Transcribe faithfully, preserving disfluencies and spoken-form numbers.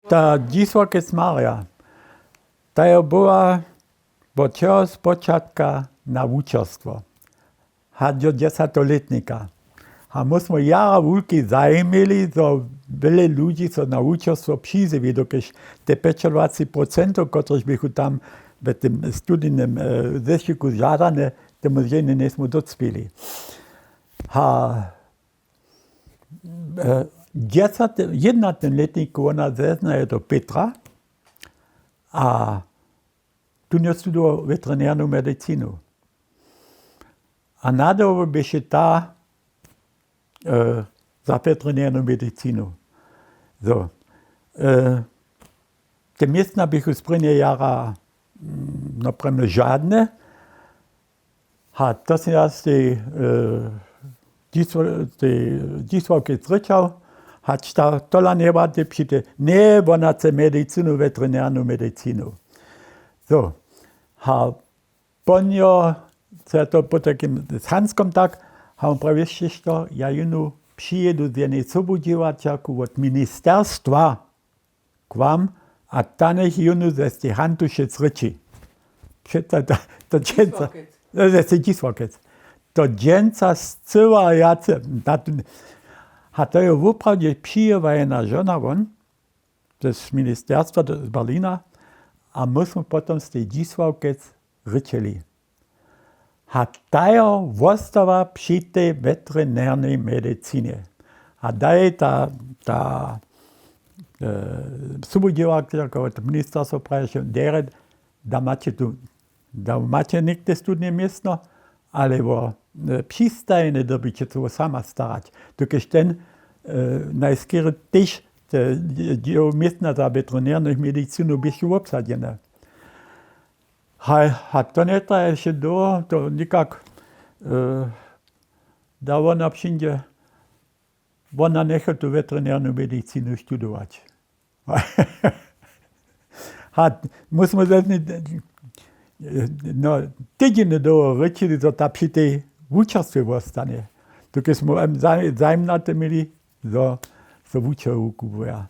Ta Dzisławkec Marja, ta jo była wot jeho spočatka na wučerstwo, hač do dźesateho lětnika. A my smy jara wulki zajim měli, zo wjele ludźi so na wučerstwo přizjewi, dokelž te pjećadwaceći procentow, kotryž běchu tam w tym studijnym zešiku žadane, temu ženje njesmy docpěli. A jednatym lětniku wona zeznaje do Pětra a tu njo studował weterinarnu medicinu. A nadołho běše ta za weterinarnu medicinu. Zo te městna běchu sprěnje jara naprjemne žadne. A to sym ja z tej Dzisławkec rěčał, hač ta tola njewadne při tej, ně, wona chce medicinu, weterinarnu medicinu. Zo a po njo se to potajkim z Hanskom tak, a on prawi, wěsće što, ja jónu přijědu z jenej sobudźěłaćerku wot ministerstwa k wam a ta njech jónu ze stej Hantušec rěči. Přeco to dźensa ze stej Dzisławkec to dźensa scyła wjace. A to je woprawdźe přijěła jedna žona won z ministerstwa z Berlina a my smy potom stej Dzisławkec rěčeli. A tajo wostawa při tej weterinarnej medicinje. A daj ta ta subudźěłaćerka wot ministerstwa praješe, derje, da maće tu, da maće někde studne městno, ale wo přistajene dyrbiće so sama starać, dokelž ten najskerje tež te městna za weterinarnu medicinu běchu wobsadźene. A to njetraješe dołho, to někak, da wona přińdźe, wona njecha tu weterinarnu medicinu studować. A my smy z no, tydźenje dołho rěčili, zo ta při tej wučerstwje wostanje, dokelž smy zajim na tym měli, zo so wučerju kupuja.